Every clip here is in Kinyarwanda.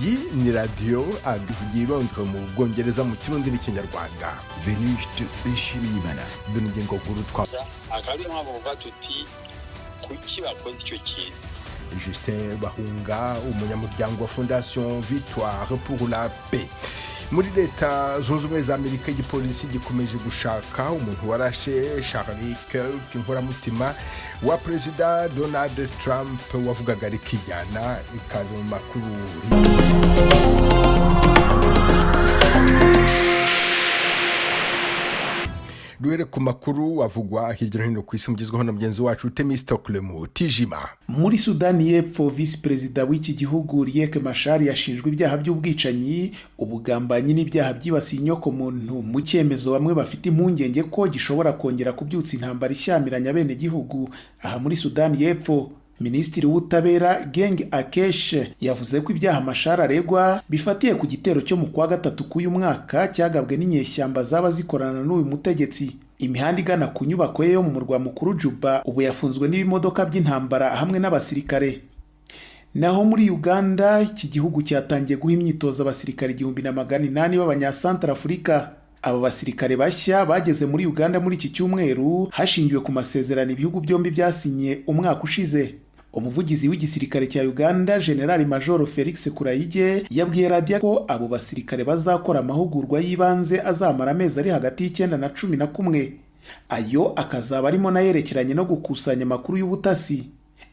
Iyi ni radiyo ivugiye i Londres mu Bwongereza, mu Kirundi n'Ikinyarwanda. Venuste Nshimiyimana. Dore ingingo nkuru twa Akaba ariyo mpamvu bavuga tuti: "Kuki bakoze icyo kintu?" Justin Bahunga, umunyamuryango wa Fondation Victoire pour la Paix. Muri Leta Zunze Ubumwe za Amerika, igipolisi gikomeje gushaka umuntu warashe Charlie Kirk, inkoramutima wa Perezida Donald Trump wavugaga rikijyana. Ikaze mu makuru. Duhere ku makuru avugwa hirya no hino ku isi, mugezweho na mugenzi wacu Temistokle Mutijima. Muri Sudani y'Epfo, visi perezida w'iki gihugu Riek Machar yashinjwe ibyaha by'ubwicanyi, ubugambanyi n'ibyaha byibasiye inyokomuntu, mu cyemezo bamwe bafite impungenge ko gishobora kongera kubyutsa intambara ishyamiranya abenegihugu aha muri Sudani y'Epfo. Minisitiri w'Ubutabera Geng Akeshe yavuze ko ibyaha Machar aregwa bifatiye ku gitero cyo mu kwa gatatu k'uyu mwaka cyagabwe n'inyeshyamba zaba zikorana n'uyu mutegetsi. Imihanda igana ku nyubako ye yo mu murwa mukuru Juba ubu yafunzwe n'ibimodoka by'intambara hamwe n'abasirikare. Naho muri Uganda, iki gihugu cyatangiye guha imyitozo abasirikare 1800 b'Abanyasantarafurika. Aba basirikare bashya bageze muri Uganda muri iki cyumweru, hashingiwe ku masezerano ibihugu byombi byasinye umwaka ushize. Umuvugizi w'igisirikare cya Uganda, Generali Majoro Felix Kurayige, yabwiye radiyo ko abo basirikare bazakora amahugurwa y'ibanze azamara amezi ari hagati y'9 na 11, ayo akazaba arimo n'ayerekeranye no gukusanya amakuru y'ubutasi.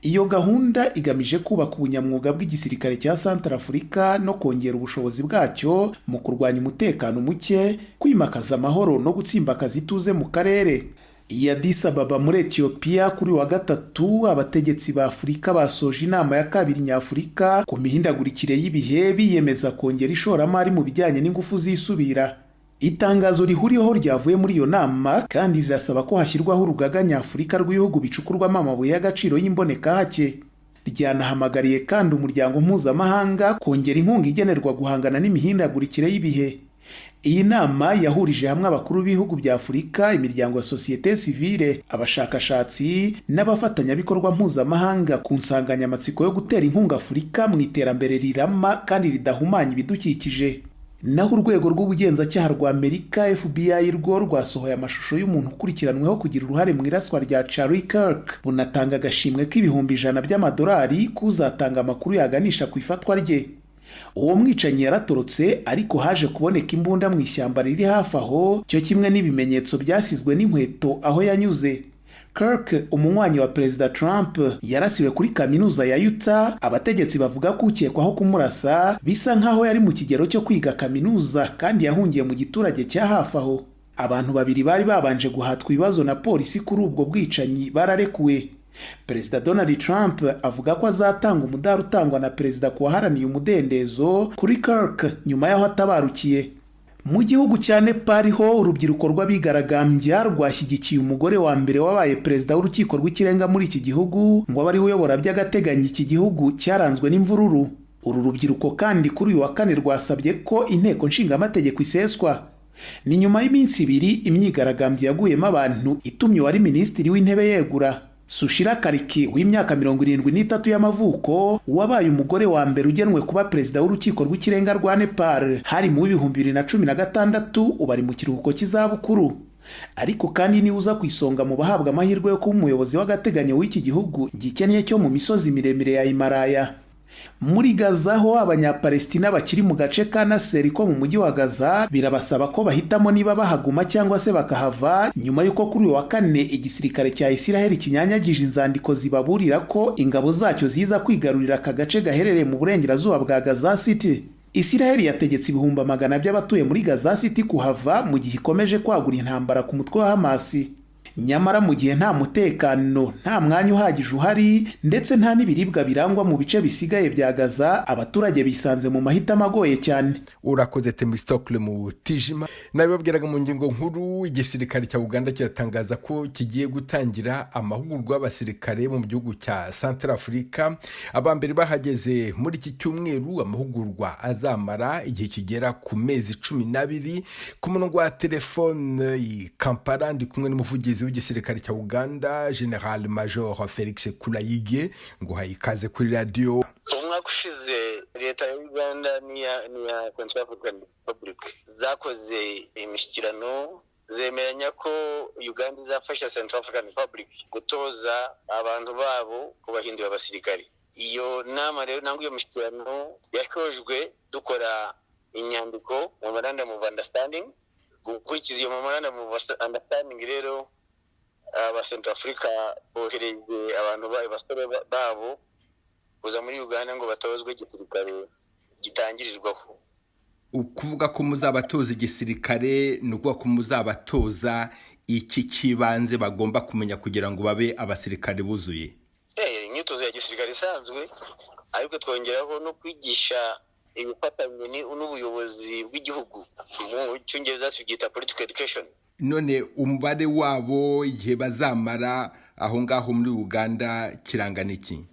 Iyo gahunda igamije kubaka ubunyamwuga bw'igisirikare cya Santarafurika no kongera ubushobozi bwacyo mu kurwanya umutekano muke, kwimakaza amahoro no gutsimbakaza ituze mu karere. I Addis Ababa muri Etiyopiya, kuri wa gatatu, abategetsi ba Afurika basoje inama ya kabiri nyafurika ku mihindagurikire y'ibihe, biyemeza kongera ishoramari mu bijyanye n'ingufu zisubira. Itangazo rihuriweho ryavuye muri iyo nama kandi rirasaba ko hashyirwaho urugaga nyafurika rw'ibihugu bicukurwamo amabuye y'agaciro y'imbonekahake. Ryanahamagariye kandi umuryango mpuzamahanga kongera inkunga igenerwa guhangana n'imihindagurikire y'ibihe. Iyi nama yahurije hamwe abakuru b'ibihugu bya Afurika, imiryango ya sosiyete sivile, abashakashatsi n'abafatanyabikorwa mpuzamahanga ku nsanganyamatsiko yo gutera inkunga Afurika mu iterambere rirama kandi ridahumanya ibidukikije. Naho urwego rw'ubugenzacyaha rwa Amerika, FBI, rwo rwasohoye amashusho y'umuntu ukurikiranweho kugira uruhare mu iraswa rya Charlie Kirk, bunatanga agashimwe k'100,000 by'amadolari k'uzatanga amakuru yaganisha ku ifatwa rye. Uwo mwicanyi yaratorotse, ariko haje kuboneka imbunda mu ishyamba riri hafi aho, cyo kimwe n'ibimenyetso byasizwe n'inkweto aho yanyuze. Kirk, umunywanyi wa Perezida Trump, yarasiwe kuri kaminuza ya Utah. Abategetsi bavuga ko ukekwaho kumurasa bisa nkaho yari mu kigero cyo kwiga kaminuza kandi yahungiye mu giturage cya hafi aho. Abantu babiri bari babanje guhatwa ibibazo na polisi kuri ubwo bwicanyi bararekuwe. Perezida Donald Trump avuga ko azatanga umudari utangwa na perezida ku waharaniye umudendezo kuri Kirk nyuma y'aho atabarukiye. Mu gihugu cya Nepal ho, urubyiruko rw'abigaragambya rwashyigikiye umugore wa mbere wabaye perezida w'urukiko rw'ikirenga muri iki gihugu, ngo abe ariwe uyobora by'agateganyo iki gihugu cyaranzwe n'imvururu. Uru rubyiruko kandi kuri uyu wa kane rwasabye ko inteko nshingamategeko iseswa. Ni nyuma y'iminsi 2 imyigaragambyo yaguyemo abantu itumye uwari minisitiri w'intebe yegura. Sushila Kariki w'imyaka 73 y'amavuko, wabaye umugore wa mbere ugenwe kuba perezida w'urukiko rw'ikirenga rwa Nepal hari mu 2016, ubu ari mu kiruhuko cy'izabukuru. Ariko kandi niwe uza ku isonga mu bahabwa amahirwe yo kuba umuyobozi w'agateganyo w'iki gihugu gikennye cyo mu misozi miremire ya Himalaya. Muri Gaza ho, Abanyapalestina bakiri mu gace ka Naseri ko mu mujyi wa Gaza birabasaba ko bahitamo niba bahaguma cyangwa se bakahava, nyuma y'uko kuri uyu wa kane igisirikare cya Isiraheli kinyanyagije inzandiko zibaburira ko ingabo zacyo ziza kwigarurira aka gace gaherereye mu burengerazuba bwa Gaza City. Isiraheli yategetse ibihumbi amagana by'abatuye muri Gaza City kuhava mu gihe ikomeje kwagura intambara ku mutwe wa Hamasi. Nyamara mu gihe nta mutekano, nta mwanya uhagije uhari, ndetse nta n'ibiribwa birangwa mu bice bisigaye bya Gaza, abaturage bisanze mu mahitamo agoye cyane. Urakoze, Temistokle Mutijima. Nabibabwiraga mu ngingo nkuru, igisirikare cya Uganda kiratangaza ko kigiye gutangira amahugurwa y'abasirikare bo mu gihugu cya Santarafurika. Abambere bahageze muri iki cyumweru, amahugurwa azamara igihe kigera ku mezi 12. Ku murongo wa telefone i Kampala ndi kumwe n'umuvugizi Umuvugizi w'igisirikare cya Uganda, General Major Felix Kulayige, ngo ikaze kuri radiyo. Umwaka ushize leta ya Uganda n'iya Central African Republic zakoze imishyikirano, zemeranya ko Uganda izafasha Central African Republic gutoza abantu babo kubahindura abasirikari. Iyo nama rero, nangwa iyo mishyikirano, yashojwe dukora inyandiko, memorandum of understanding. Gukurikiza iyo memorandum of understanding rero, aba Central Africa bohereje abantu, abasore babo, kuza muri Uganda ngo batozwe igisirikare gitangirirwaho. Ukuvuga ko muzabatoza igisirikare, ni ukuvuga ko muzabatoza iki cy'ibanze bagomba kumenya kugira ngo babe abasirikare buzuye? Imyitozo ya gisirikare isanzwe, ariko twongeraho no kwigisha ibifatanye n'ubuyobozi bw'igihugu, mu Cyongereza tubyita political education. None umubare wabo, igihe bazamara aho ngaho muri Uganda, kirangana iki?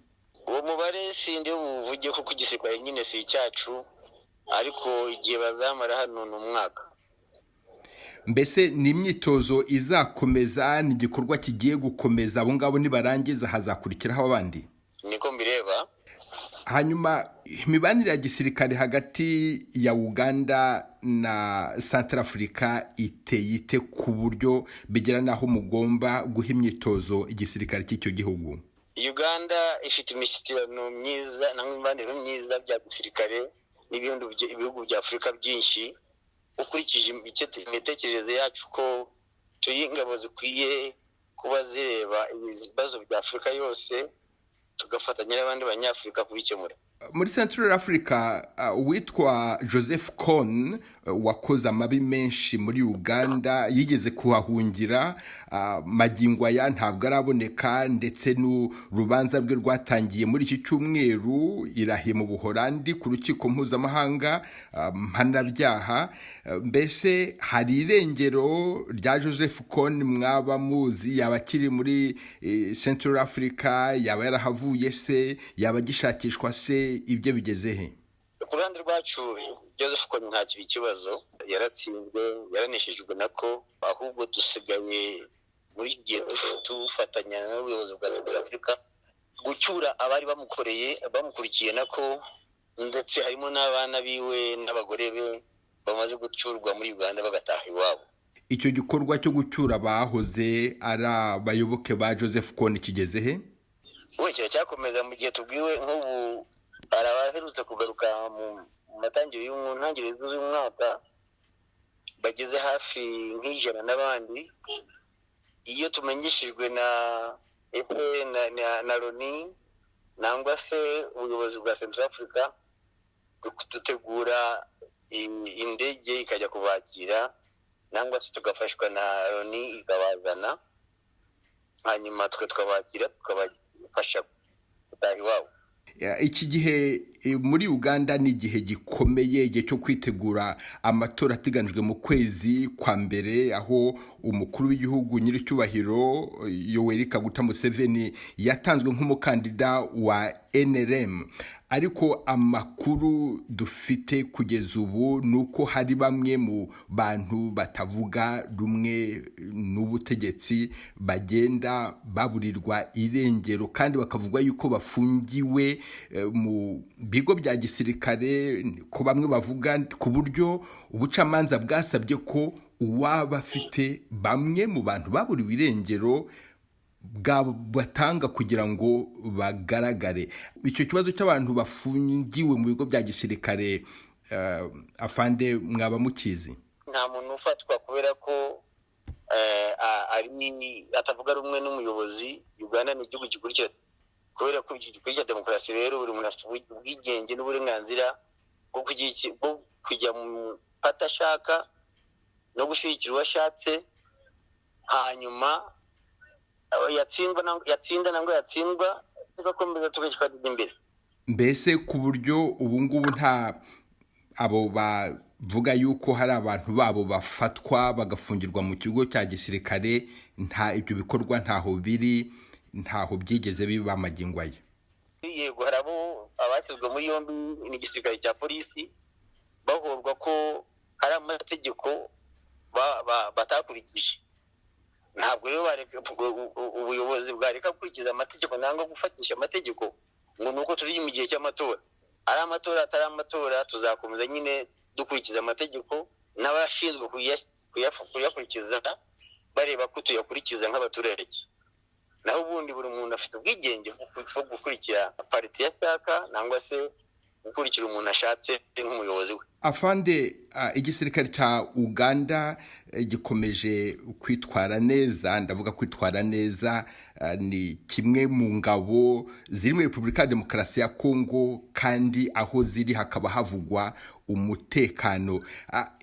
Uwo mubare sindi buvuge kuko igisirikare nyine si icyacu, ariko igihe bazamara hano ni umwaka. Mbese ni imyitozo izakomeza, ni igikorwa kigiye gukomeza? Abo ngabo nibarangiza hazakurikiraho abandi? Niko mbireba. Hanyuma imibanire ya gisirikare hagati ya Uganda na Centrafrica iteye ite, ku buryo bigera n'aho mugomba guha imyitozo igisirikare cy'icyo gihugu? Uganda ifite imishyikirano myiza n'imibanire myiza bya gisirikare n'ibindi bihugu bya Afurika byinshi. Ukurikije imitekerereze yacu, ko turi ingabo zikwiye kuba zireba ibibazo bya Afurika yose, tugafatanya n'abandi Banyafurika kubikemura. Muri Central Africa, uwitwa Joseph Kony wakoze amabi menshi muri Uganda yigeze kuhahungira. Magingo aya ntabwo araboneka, ndetse n'urubanza rwe rwatangiye muri iki cyumweru i La Haye mu Buhorandi ku rukiko mpuzamahanga mpanabyaha. Mbese hari irengero rya Joseph Kony mwaba muzi? Yaba akiri muri Central Africa? Yaba yarahavuye se? Yaba agishakishwa se? Ibyo bigeze he? Ku ruhande rwacu, Joseph Kony ntakiri ikibazo, yaratsinzwe, yaraneshejwe nako. Ahubwo dusigaye muri iki gihe dufatanya n'ubuyobozi bwa Central Africa gucyura abari bamukoreye, bamukurikiye nako, ndetse harimo n'abana biwe n'abagore be bamaze gucyurwa muri Uganda bagataha iwabo. Icyo gikorwa cyo gucyura abahoze ari abayoboke ba Joseph Kony kigeze he? We kiracyakomeza. Mu gihe tubwiwe, nk'ubu hari abaherutse kugaruka mu matangiriro, mu ntangiriro z'umwaka, bageze hafi nk'100 n'abandi. Iyo tumenyeshejwe na ese na Loni nangwa se ubuyobozi bwa Central Africa, dutegura indege ikajya kubakira, nangwa se tugafashwa na Loni ikabazana, hanyuma twe tukabakira, tukabafasha gutaha iwabo. Iki gihe muri Uganda ni igihe gikomeye, igihe cyo kwitegura amatora ateganijwe mu kwezi kwa mbere, aho umukuru w'igihugu nyiricyubahiro Yoweri Kaguta Museveni yatanzwe nk'umukandida wa NRM. Ariko amakuru dufite kugeza ubu ni uko hari bamwe mu bantu batavuga rumwe n'ubutegetsi bagenda baburirwa irengero, kandi bakavuga yuko bafungiwe mu bigo bya gisirikare, ko bamwe bavuga, ku buryo ubucamanza bwasabye ko uwaba afite bamwe mu bantu baburiwe irengero batanga kugira ngo bagaragare. Icyo kibazo cy'abantu bafungiwe mu bigo bya gisirikare, afande, mwaba mukizi? Nta muntu ufatwa kubera ko atavuga rumwe n'umuyobozi. Uganda ni igihugu gikurikira, kubera ko gikurikira demokarasi rero, buri muntu afite ubwigenge n'uburenganzira bwo kujya mu party ashaka no gushyigikira uwo ashatse, hanyuma yatsindwa, yatsinda nangwa yatsindwa, tugakomeza tukajya imbere. Mbese ku buryo ubu ngubu nta abo bavuga yuko hari abantu babo bafatwa bagafungirwa mu kigo cya gisirikare, nta ibyo bikorwa ntaho biri, ntaho byigeze biba magingo aya? Yego, hari abo abashyizwe muri yombi n'igisirikare cya polisi, bahorwa ko hari amategeko batakurikije. Ntabwo rero ubuyobozi bwareka gukurikiza amategeko nangwa gufatisha amategeko ngo ni uko turi mu gihe cy'amatora. Ari amatora atari amatora, tuzakomeza nyine dukurikiza amategeko, n'abashinzwe kuyakurikiza bareba ko tuyakurikiza nk'abaturage. Naho ubundi buri muntu afite ubwigenge bwo gukurikira pariti ashaka nangwa se gukurikira umuntu ashatse nk'umuyobozi we. Afande, igisirikare cya Uganda gikomeje kwitwara neza. Ndavuga kwitwara neza, ni kimwe mu ngabo ziri muri Repubulika ya Demokarasi ya Kongo, kandi aho ziri hakaba havugwa umutekano.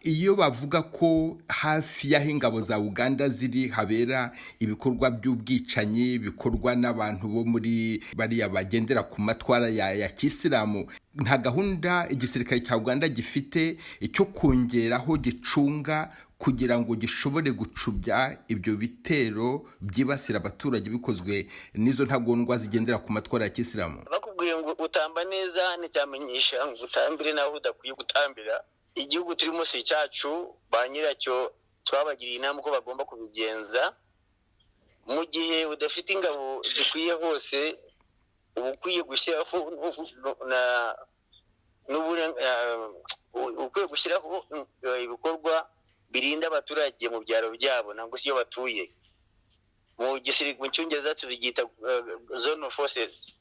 Iyo bavuga ko hafi y'aho ingabo za Uganda ziri habera ibikorwa by'ubwicanyi bikorwa n'abantu bo muri bariya bagendera ku matwara ya kisilamu, nta gahunda igisirikare cya Uganda gifite icyo kongeraho gicunga kugira ngo gishobore gucubya ibyo bitero byibasira abaturage bikozwe n'izo ntagondwa zigendera ku matwara ya kisilamu? Bakubwiye ngo utamba neza nticyamenyesha ngo utambire naho udakwiye gutambira. Igihugu turimo si icyacu, ba nyiracyo twabagiriye inama uko bagomba kubigenza. Mu gihe udafite ingabo zikwiye hose, uba ukwiye gushyiraho ukwiye gushyiraho ibikorwa birinda abaturage mu byaro byabo nangwa se iyo batuye. Mu Cyongereza tubyita zone of forces.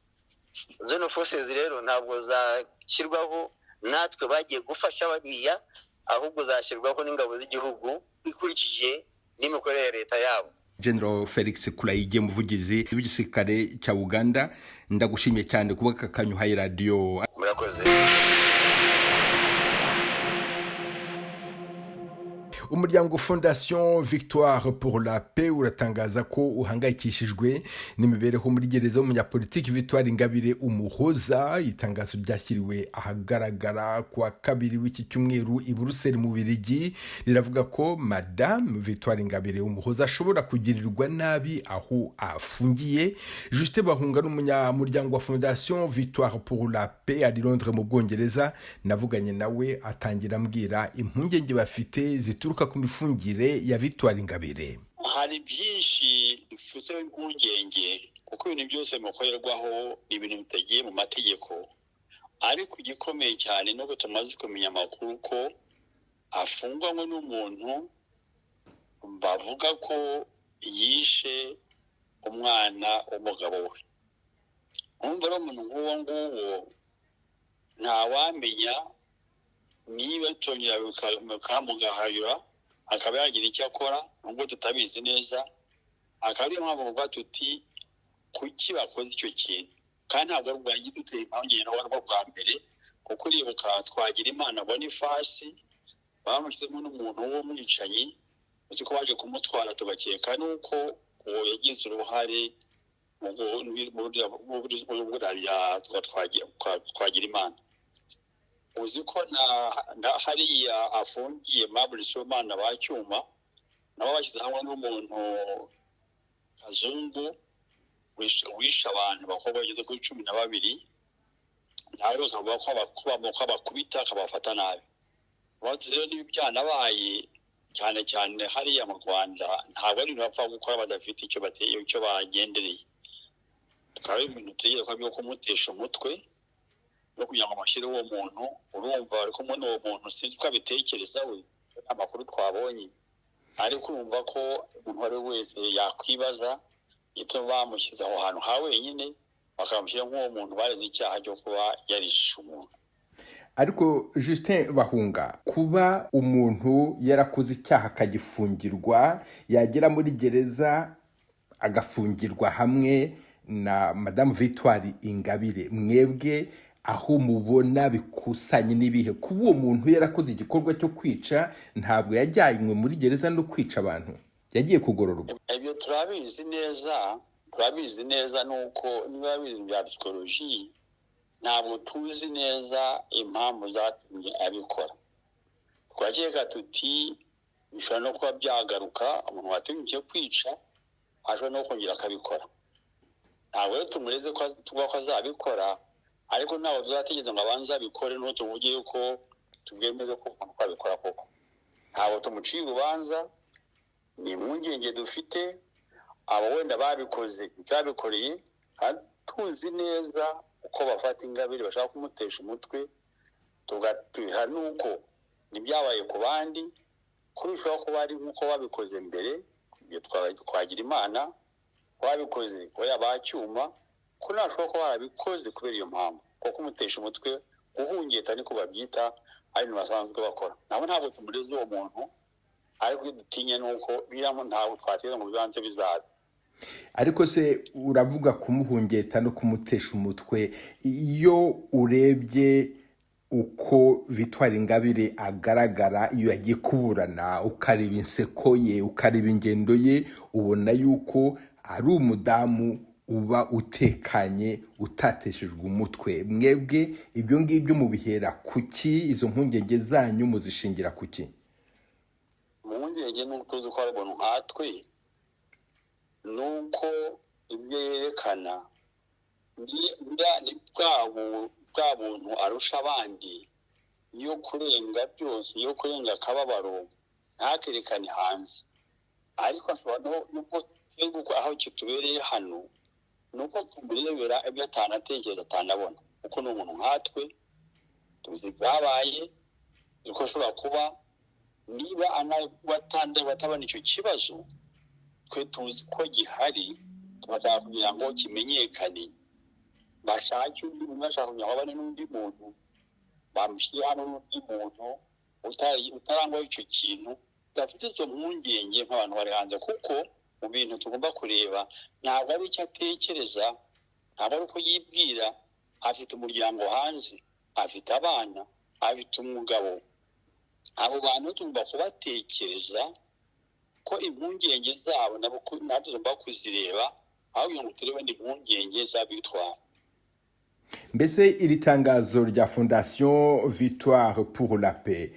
Zone of forces rero ntabwo zashyirwaho natwe bagiye gufasha bariya, ahubwo zashyirwaho n'ingabo z'igihugu ikurikije n'imikorere ya leta yabo. General Felix Kulayigye, umuvugizi w'igisirikare cya Uganda, ndagushimiye cyane kuba aka kanya uhaye radiyo. Murakoze. Umuryango Fondation Victoire pour la Paix uratangaza ko uhangayikishijwe n'imibereho muri gereza y'umunyapolitiki Victoire Ingabire Umuhoza. Itangazo ryashyiriwe ahagaragara kuwa kabiri w'iki cyumweru i Buruseli mu Bubiligi riravuga ko Madame Victoire Ingabire Umuhoza ashobora kugirirwa nabi aho afungiye. Justin Bahunga n'umunyamuryango wa Fondation Victoire pour la Paix, ari Londres mu Bwongereza. Navuganye nawe atangira ambwira impungenge bafite zituruka ku mifungire ya Victoire Ingabire. Hari byinshi dufite impungenge, kuko ibintu byose bikorerwaho ni ibintu bitagiye mu mategeko. Ariko igikomeye cyane ni uko tumaze kumenya amakuru ko afunganywe n'umuntu bavuga ko yishe umwana w'umugabo we. Urumva rero umuntu nk'uwo nguwo ntawamenya niba tongera bikamugahayura akaba yagira icyo akora, nubwo tutabizi neza. Akaba ariyo mpamvu tuvuga tuti kuki bakoze icyo kintu, kandi ntabwo ari ubwa duteye impungenge, ntabwo ari bwa mbere, kuko uribuka Twagira Imana Bonifasi bamushyizemo n'umuntu w'umwicanyi, uzi ko baje kumutwara tugakeka nuko uwo yagize uruhare mu buriya Twagira Imana. Uzi ko na hariya afungiye Mabure Sibomana ba Cyuma, nabo bashyize hamwe n'umuntu Kazungu wishe abantu bakobwa bageze kuri 12, nawe bakavuga ko abakubita akabafata nabi. Rero niba byanabaye cyane cyane hariya mu Rwanda, ntabwo ari ibintu bapfa gukora badafite icyo bateye, icyo bagendereye. Tukaba ari ibintu tutegereza byo kumutesha umutwe no kugira ngo bashyire uwo muntu. Urumva ariko muri uwo muntu sinzi uko abitekereza we, amakuru twabonye, ariko urumva ko umuntu uwo ari we wese yakwibaza ibyo bamushyize aho hantu ha wenyine, bakamushyira nk'uwo muntu bareze icyaha cyo kuba yarishe umuntu. Ariko Justin Bahunga, kuba umuntu yarakoze icyaha akagifungirwa, yagera muri gereza agafungirwa hamwe na Madamu Victoire Ingabire, mwebwe aho mubona bikusanye n'ibihe? Kuba uwo muntu yarakoze igikorwa cyo kwica, ntabwo yajyanywe muri gereza no kwica abantu, yagiye kugororwa. Ibyo turabizi neza, turabizi neza nuko niba ibintu bya psychologie, ntabwo tuzi neza impamvu zatumye abikora. Twakeka tuti bishobora no kuba byagaruka, umuntu watinyukiye kwica ashobora no kongera akabikora. Ntabwo rero tumureze ko azabikora, ariko ntabwo tuzategereza ngo abanze abikore n'uwo tuvuge yuko tubwemeze ko umuntu abikora koko. Ntabwo tumuciye urubanza, Ni impungenge dufite abo wenda babikoze icyabikoreye, tuzi neza uko bafata Ingabire, bashaka kumutesha umutwe. Tugatuha nuko ntibyabaye ku bandi, ko bishobora kuba ari nk'uko babikoze mbere, ibyo twagira Imana babikoze oya bacyuma, ko ntashobora kuba barabikoze kubera iyo mpamvu, kuko kumutesha umutwe, guhungeta niko babyita, ari ibintu basanzwe bakora. Nabo ntabwo tumureze uwo muntu, ariko iyo dutinye ni uko ntabwo twateza ngo bibanze bizaza. Ariko se uravuga kumuhungeta no kumutesha umutwe, iyo urebye uko Victoire Ingabire agaragara iyo yagiye kuburana, ukareba inseko ye, ukareba ingendo ye, ubona yuko ari umudamu uba utekanye, utateshejwe umutwe. Mwebwe ibyo ngibyo mubihera kuki? Izo mpungenge zanyu muzishingira kuki? Impungenge ni uko tuzi ko ari umuntu nkatwe, ni uko ibyo yerekana ni bwa buntu arusha abandi, yo kurenga byose, yo kurenga akababaro, ntakerekane hanze. Ariko nubwo twebwe aho kitubereye hano ni uko tumurebera ibyo atanatekereza, atanabona, kuko ni umuntu nkatwe, tuzi ibyabaye, uko ashobora kuba niba batabona icyo kibazo, twe tuzi ko gihari, tubashaka kugira ngo kimenyekane, bashake undi muntu, bashaka kugira ngo babone n'undi muntu, bamushyire hano n'undi muntu utarangwaho icyo kintu, udafite izo mpungenge nk'abantu bari hanze. Kuko mu bintu tugomba kureba ntabwo ari icyo atekereza, ntabwo ari uko yibwira. Afite umuryango hanze, afite abana, afite umugabo. Abo bantu tugomba kubatekereza ko impungenge zabo nabo natwe tugomba kuzireba, aho kugira ngo turebe impungenge z'abitwara. Mbese iri tangazo rya Fondation Victoire pour la Paix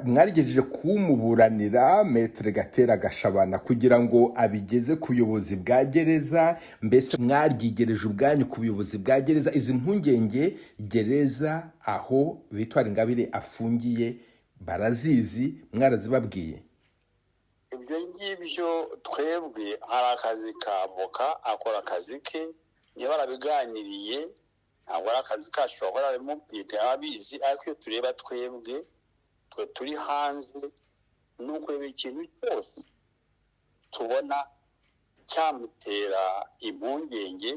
mwarigejeje kumuburanira, Maître Gatera Gashabana, kugira ngo abigeze ku buyobozi bwa gereza? Mbese mwaryigereje ubwanyu ku buyobozi bwa gereza? Izi mpungenge gereza aho Victoire Ingabire afungiye barazizi, mwarazibabwiye? Ibyo ngibyo twebwe hari akazi ka avoka, akora akazi ke, niba barabiganiriye ntabwo ari akazi kacu, bakora babimubwiye, ababizi. Ariko iyo tureba twebwe, twe turi hanze, ni ukureba ikintu cyose tubona cyamutera impungenge,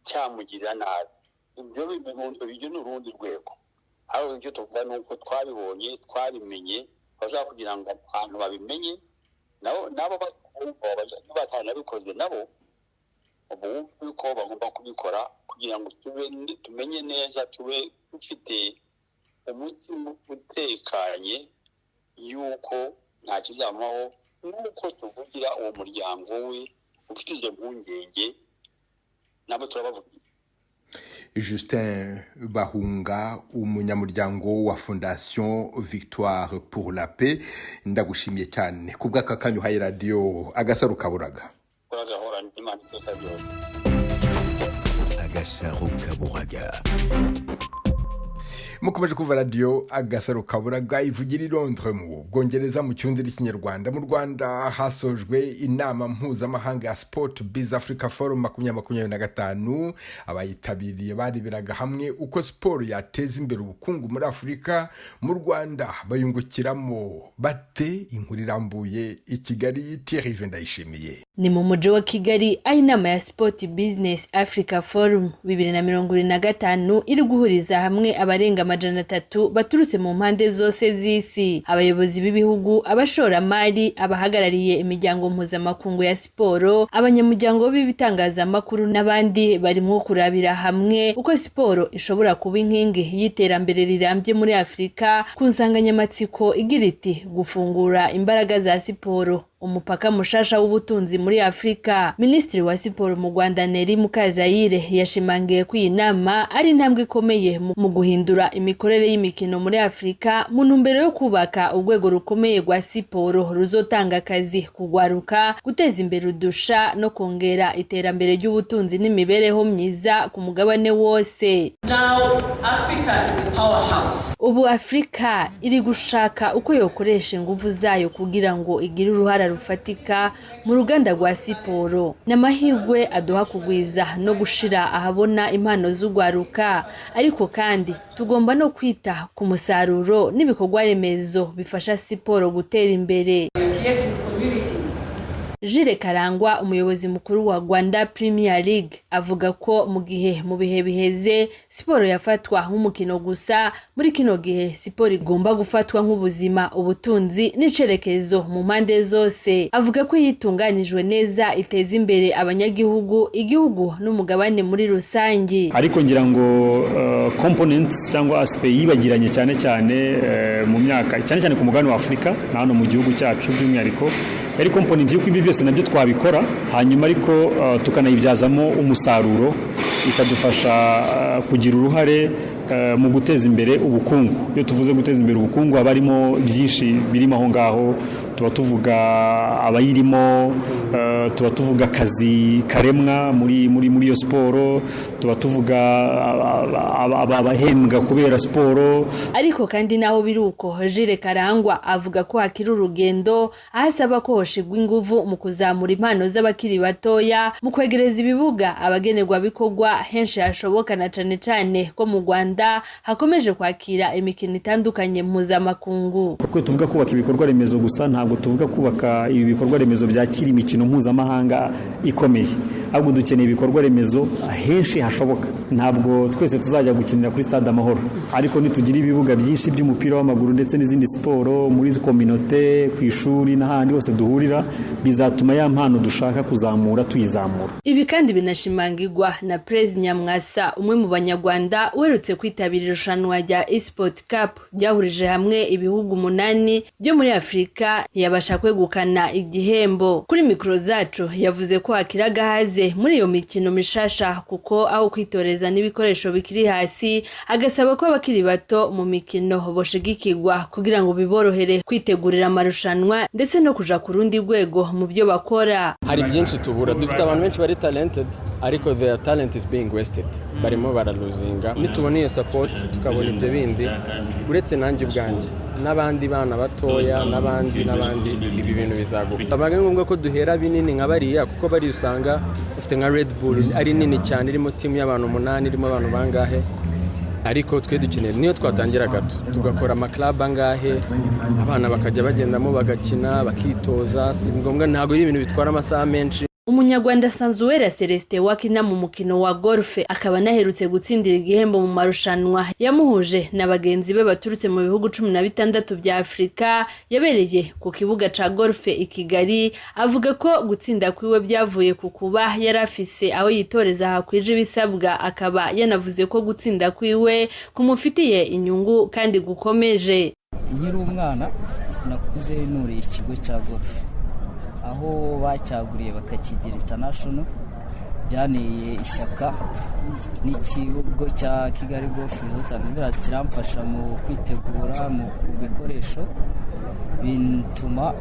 cyamugirira nabi. Ibyo ibyo ni urundi rwego. Ariko icyo tuvuga ni uko twabibonye, twabimenye, bashaka kugira ngo abantu babimenye nabo batanabikoze, nabo bumve ko bagomba kubikora, kugira ngo tumenye neza, tube dufite umutima utekanye yuko nta kizamubaho, nk'uko tuvugira uwo muryango we ufite izo mpungenge, nabo turabavugira. Justin Bahunga, umunyamuryango wa Fondation Victoire pour la Paix, ndagushimiye cyane ku bw'aka kanya uhaye Radiyo Agasaro Kaburaga. Uragahorana Imana iteka ryose. Agasaro Kaburaga. Mukomeje kuva Radiyo Agasaro Kaburaga ivugira i Londres mu Bwongereza, mu Kirundi n'Ikinyarwanda. Mu Rwanda hasojwe inama mpuzamahanga ya Sport Biz Africa Forum 2025. Abayitabiriye bareberaga hamwe uko siporo yateza imbere ubukungu muri Afurika. Mu Rwanda bayungukiramo bate? Inkuru irambuye i Kigali, Thierry Ndayishimiye. Ni mu mujyi wa Kigali, aho inama ya Sport Business Africa Forum 2025 iri guhuriza hamwe abarenga 300 baturutse mu mpande zose z'isi, abayobozi b'ibihugu, abashoramari, abahagarariye imiryango mpuzamakungu ya siporo, abanyamuryango b'ibitangazamakuru n'abandi, barimo kurabira hamwe uko siporo ishobora kuba inkingi y'iterambere rirambye muri Afurika, ku nsanganyamatsiko igira iti: "Gufungura imbaraga za siporo, umupaka mushasha w'ubutunzi muri Afurika." Minisitiri wa siporo mu Rwanda, Nelly Mukazayire, yashimangiye ko iyi nama ari intambwe ikomeye mu guhindura imikorere y'imikino muri Afurika, mu ntumbero yo kubaka urwego rukomeye rwa siporo ruzotanga akazi, kugwaruka, guteza imbere udusha no kongera iterambere ry'ubutunzi n'imibereho myiza ku mugabane wose. Now, Africa is a powerhouse. Ubu Afurika iri gushaka uko yokoresha ingufu zayo kugira ngo igire uruhara rufatika mu ruganda rwa siporo. Ni amahirwe aduha kugwiza no gushira ahabona impano z'ugwaruka, ariko kandi tugomba no kwita ku musaruro n'ibikorwa remezo bifasha siporo gutera imbere. Jules Karangwa, umuyobozi mukuru wa Rwanda Premier League, avuga ko mu gihe mu bihe biheze siporo yafatwa nk'umukino gusa, muri kino gihe siporo igomba gufatwa nk'ubuzima, ubutunzi n'icerekezo mu mpande zose. Avuga ko iyo itunganijwe neza iteza imbere abanyagihugu, igihugu n'umugabane muri rusange. Ariko ngira ngo components cyangwa aspect yibagiranye cyane cyane mu myaka, cyane cyane ku mugabane wa Afurika na hano mu gihugu cyacu by'umwihariko, yari component y'uko ibi byose nabyo twabikora, hanyuma ariko tukanayibyazamo umusaruro, ikadufasha kugira uruhare mu guteza imbere ubukungu. Iyo tuvuze guteza imbere ubukungu, haba harimo byinshi birimo aho ngaho. Tuba tuvuga abayirimo, tuba tuvuga akazi karemwa muri muri muri iyo siporo, tuba tuvuga abahembwa kubera siporo. Ariko kandi naho biri uko, Jules Karangwa avuga ko hakiri urugendo, aho asaba ko hoshigwa inguvu mu kuzamura impano z'abakiri batoya, mu kwegereza ibibuga abagenerwabikorwa henshi hashoboka, na cane cane ko mu Rwanda hakomeje kwakira imikino itandukanye mpuzamakungu. Kuko tuvuga kubaka ibikorwa remezo gusa, ntabwo tuvuga kubaka ibi bikorwa remezo byakira imikino mpuzamahanga ikomeye, ahubwo dukeneye ibikorwa remezo henshi hashoboka. Ntabwo twese tuzajya gukinira kuri Stade Amahoro, ariko nitugira ibibuga byinshi by'umupira w'amaguru ndetse n'izindi siporo muri kominote, ku ishuri n'ahandi hose duhurira, bizatuma ya mpano dushaka kuzamura tuyizamura. Ibi kandi binashimangirwa na Praise Nyamwasa, umwe mu Banyarwanda uherutse kwitabira irushanwa rya Esport Cup ryahurije hamwe ibihugu 8 byo muri Afurika, ntiyabasha kwegukana igihembo. Kuri mikoro zacu yavuze ko hakiri agahaze muri iyo mikino mishasha, kuko aho kwitoreza n'ibikoresho bikiri hasi, agasaba ko abakiri bato mu mikino boshigikirwa kugira ngo biborohere kwitegurira amarushanwa ndetse no kuja ku rundi rwego mu byo bakora. Hari byinshi tubura, dufite abantu benshi bari talented, ariko their talent is being wasted, barimo baraluzinga. Nitubona iyo support, tukabona ibyo bindi, uretse nanjye ubwanjye n'abandi bana batoya n'abandi n'abandi, ibi bintu bizaguka. Aba ari ngombwa ko duhera binini nka bariya, kuko bari usanga bafite nka Red Bull ari nini cyane, irimo timu y'abantu 8, irimo abantu bangahe, ariko twe dukeneye niyo twatangira gato tugakora amaklabu angahe, abana bakajya bagendamo bagakina bakitoza. Si ngombwa, ntabwo ari ibintu bitwara amasaha menshi. Umunyarwanda Sanzuwera Celestin wakina mu mukino wa golf, akaba anaherutse gutsindira igihembo mu marushanwa yamuhuje na bagenzi be baturutse mu bihugu 16 bya Afurika yabereye ku kibuga ca golf i Kigali, avuga ko gutsinda kwiwe byavuye ku kuba yari afise aho yitoreza hakwije ibisabwa, akaba yanavuze ko gutsinda kwiwe kumufitiye inyungu kandi gukomeje. Nkiri umwana nakuze nuriye ikigo cya golf, aho bacyaguriye bakakigira international, byaneye ishyaka n'ikigo cya Kigali Golf Resort and Villas kiramfasha mu kwitegura, mu bikoresho, bituma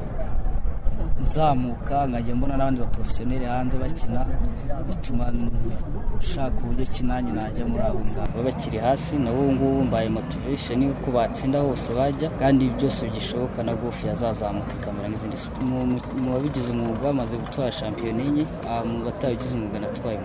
nzamuka nkajya mbona n'abandi baporofesiyoneri hanze bakina, bituma nshaka uburyo ki nanjye najya muri abo ngabo baba bakiri hasi. Nabo ubu ngubu mbaye motivation y'uko batsinda hose bajya, kandi byose bigishoboka na golf yazazamuka ikamera nk'izindi siporo. Mu babigize umwuga maze gutwara shampiyona 4, mu batabigize umwuga natwaye 8.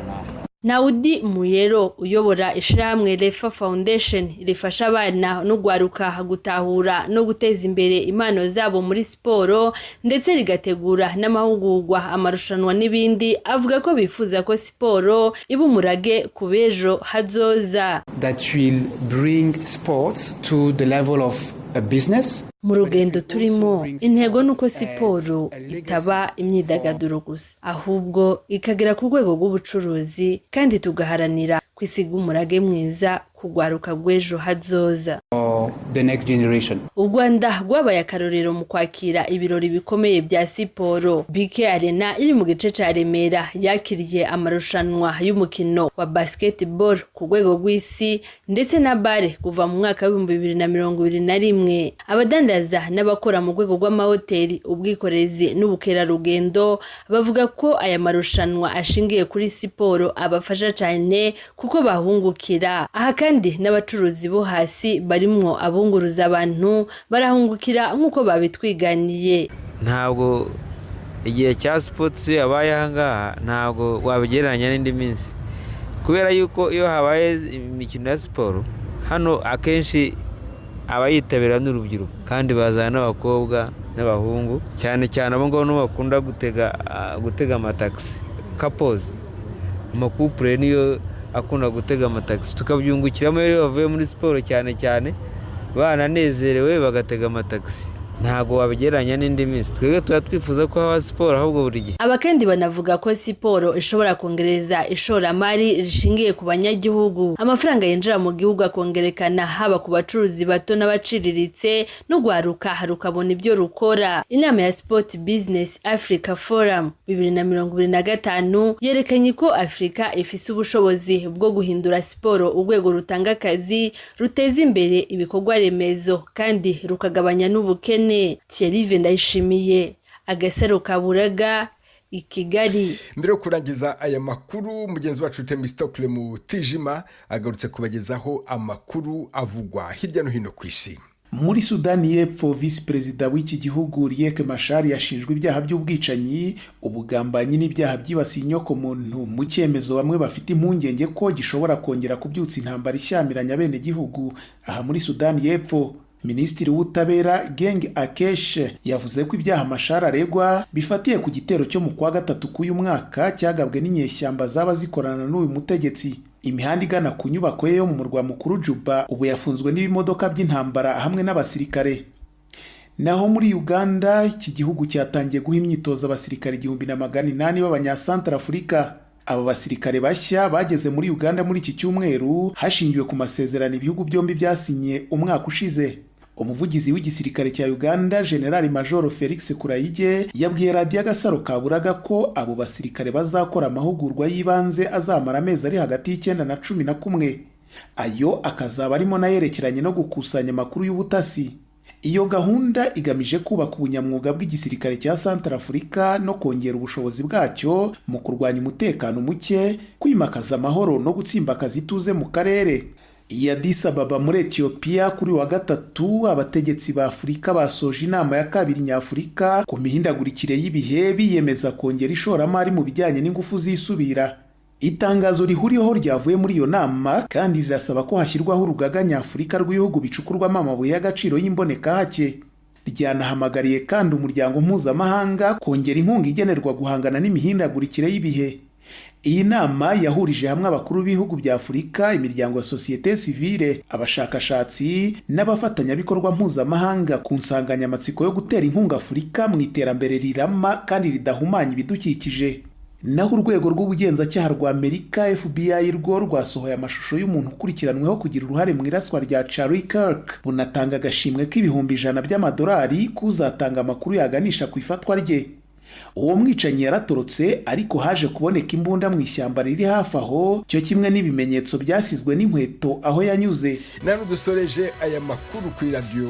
Naudi Muyero uyobora ishirahamwe Refa Foundation rifasha abana n'ugwaruka gutahura no guteza imbere impano zabo muri siporo, ndetse rigategura n'amahugurwa, amarushanwa n'ibindi, avuga ko bifuza ko siporo iba umurage ku b'ejo hazoza. That will bring sports to the level of a business. Mu rugendo turimo, intego ni uko siporo itaba imyidagaduro gusa, ahubwo ikagera ku rwego rw'ubucuruzi, kandi tugaharanira kwisiga umurage mwiza kugwaruka rw'ejo hazoza. For the next generation. U Rwanda rwabaye akarorero mu kwakira ibirori bikomeye bya siporo. BK Arena iri mu gice ca Remera yakiriye amarushanwa y'umukino wa basketball ku rwego rw'isi ndetse na BAL kuva mu mwaka wa 2021. Abadandaza n'abakora mu rwego rw'amahoteli, ubwikorezi n'ubukerarugendo bavuga ko aya marushanwa ashingiye kuri siporo abafasha cyane kuko bahungukira. Aha kandi n'abacuruzi bo hasi barimwo abunguruza abantu barahungukira nk'uko babitwiganiye. Ntabwo Igihe cya sports yabaye aha ngaha ntabwo wabigereranya n'indi minsi, kubera yuko iyo habaye imikino ya siporo hano, akenshi abayitabira n'urubyiruko, kandi bazana n'abakobwa n'abahungu. Cyane cyane abo ngabo nibo bakunda gutega amatagisi. Couples, amacouple niyo akunda gutega amatagisi, tukabyungukiramo. Iyo bavuye muri siporo cyane cyane bananezerewe, bagatega amatagisi. Ntabwo wabigereranya n'indi minsi. Twebwe tuba twifuza ko haba siporo ahubwo buri gihe. Abakendi banavuga ko siporo ishobora kongereza ishoramari rishingiye ku banyagihugu, amafaranga yinjira mu gihugu akongerekana, haba ku bacuruzi bato n'abaciriritse, n'urwaruka rukabona ibyo rukora. Inama ya Sport Business Africa Forum 2025 yerekanye ko Afurika ifise ubushobozi bwo guhindura siporo urwego rutanga akazi, ruteza imbere ibikorwa remezo kandi rukagabanya n'ubukene. Thierry Ndayishimiye, Agasaro Kaburaga, i Kigali. Mbere yo kurangiza aya makuru, mugenzi wacu Temistokle Mutijima agarutse kubagezaho amakuru avugwa hirya no hino ku isi. Muri Sudani y'Epfo, visi perezida w'iki gihugu Riek Machar yashinjwe ibyaha by'ubwicanyi, ubugambanyi n'ibyaha byibasiye inyokomuntu, mu cyemezo bamwe bafite impungenge ko gishobora kongera kubyutsa intambara ishyamiranya abenegihugu aha muri Sudani y'Epfo. Minisitiri w'Ubutabera Geng Akech yavuze ko ibyaha Machar aregwa bifatiye ku gitero cyo mu kwa gatatu k'uyu mwaka cyagabwe n'inyeshyamba zaba zikorana n'uyu mutegetsi. Imihanda igana ku nyubako ye yo mu murwa mukuru Juba ubu yafunzwe n'ibimodoka by'intambara hamwe n'abasirikare. Naho muri Uganda, iki gihugu cyatangiye guha imyitozo abasirikare 1800 b'Abanyasantarafurika. Aba basirikare bashya bageze muri Uganda muri iki cyumweru, hashingiwe ku masezerano ibihugu byombi byasinye umwaka ushize. Umuvugizi w'igisirikare cya Uganda, Generali Majoro Felix Kurayige, yabwiye Radiyo Agasaro Kaburaga ko abo basirikare bazakora amahugurwa y'ibanze azamara amezi ari hagati y'9 na 11, ayo akazaba arimo n'ayerekeranye no gukusanya amakuru y'ubutasi. Iyo gahunda igamije kubaka ubunyamwuga bw'igisirikare cya Santarafurika no kongera ubushobozi bwacyo mu kurwanya umutekano muke, kwimakaza amahoro no gutsimbakaza ituze mu karere. I Addis Ababa muri Etiyopiya, kuri wa gatatu, abategetsi ba Afurika basoje inama ya kabiri nyafurika ku mihindagurikire y'ibihe, biyemeza kongera ishoramari mu bijyanye n'ingufu zisubira. Itangazo rihuriweho ryavuye muri iyo nama kandi rirasaba ko hashyirwaho urugaga nyafurika rw'ibihugu bicukurwamo amabuye y'agaciro y'imbonekahake. Ryanahamagariye kandi umuryango mpuzamahanga kongera inkunga igenerwa guhangana n'imihindagurikire y'ibihe. Iyi nama yahurije hamwe abakuru b'ibihugu bya Afurika, imiryango ya sosiyete sivile, abashakashatsi n'abafatanyabikorwa mpuzamahanga ku nsanganyamatsiko yo gutera inkunga Afurika mu iterambere rirama kandi ridahumanya ibidukikije. Naho urwego rw'ubugenzacyaha rwa Amerika, FBI, rwo rwasohoye amashusho y'umuntu ukurikiranweho kugira uruhare mu iraswa rya Charlie Kirk, bunatanga agashimwe k'100,000 by'amadolari kuzatanga amakuru yaganisha ku ifatwa rye. Uwo mwicanyi yaratorotse, ariko haje kuboneka imbunda mu ishyamba riri hafi aho, cyo kimwe n'ibimenyetso byasizwe n'inkweto aho yanyuze. Nano dusoreje aya makuru kuri Radiyo.